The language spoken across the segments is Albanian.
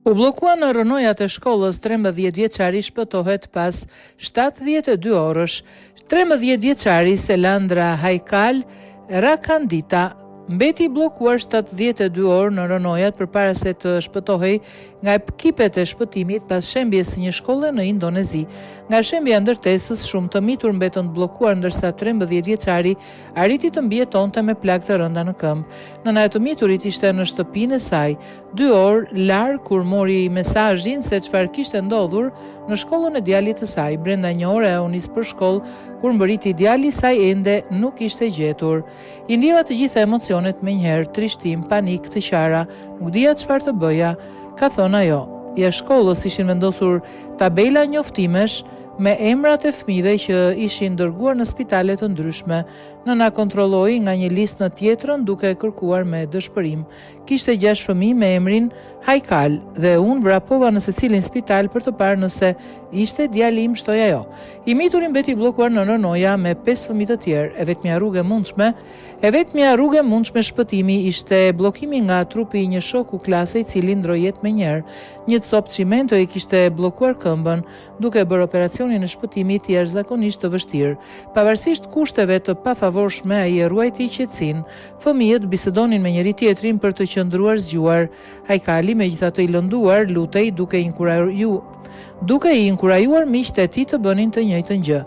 U bllokua në rrënojat e shkollës, 13 vjeçari shpëtohet pas 72 orësh. 13 vjeçari Selandra Haikal Rakandita mbeti i bllokuar 72 orë në rrënojat përpara se të shpëtohej nga ekipet e shpëtimit pas shembjes së një shkolle në Indonezi. Nga shembja e ndërtesës, shumë të mitur mbetën të bllokuar ndërsa 13 vjeçari arriti të mbijetonte me plagë të rënda në këmbë. Nëna e të miturit ishte në shtëpinë e saj, dy orë larg kur mori mesazhin se çfarë kishte ndodhur në shkollën e djalit të saj. Brenda një ore ajo u nis për shkollë, kur mbërriti djali i saj ende nuk ishte gjetur. I ndjeva të gjitha emocionet menjëherë, trishtim, panik, të qara, nuk dija çfarë të bëja, ka thënë ajo. Jashtë shkollës ishin vendosur tabela njoftimesh me emrat e fëmijëve që ishin dërguar në spitale të ndryshme. Nëna kontrolloi nga një listë në tjetrën duke kërkuar me dëshpërim. Kishte gjashtë fëmijë me emrin Haikal dhe unë vrapova në secilin spital për të parë nëse ishte djali im, shtoi ajo. I mituri mbeti i bllokuar në rrënoja me pesë fëmijë të tjerë. E vetmja rrugë e mundshme, e vetmja rrugë e mundshme shpëtimi ishte bllokimi nga trupi i një shoku klase i cili ndërroi jetë menjëherë. Një copë çimento i kishte bllokuar këmbën, duke e bërë operacionin e shpëtimit jashtëzakonisht të vështirë. Pavarësisht kushteve të pafavorshme, ai e ruajti qetësinë. Fëmijët bisedonin me njëri-tjetrin për të qëndruar zgjuar. Haikali, megjithatë i lënduar, lutej duke inkuraju duke i inkurajuar miqtë e tij të bënin të njëjtën gjë.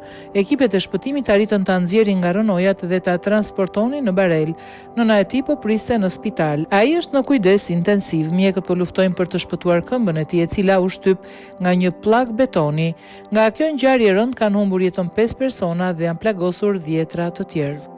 Ekipet e shpëtimit arritën ta nxjerrin nga rrënojat dhe ta transportonin në barelë. Nëna e tij po priste në spital. Ai është në kujdes intensiv. Mjekët po luftojnë për të shpëtuar këmbën e tij, e cila u shtyp nga një pllakë betoni. Nga kjo ngjarje e rëndë kanë humbur jetën pesë persona dhe janë plagosur dhjetra të tjerë.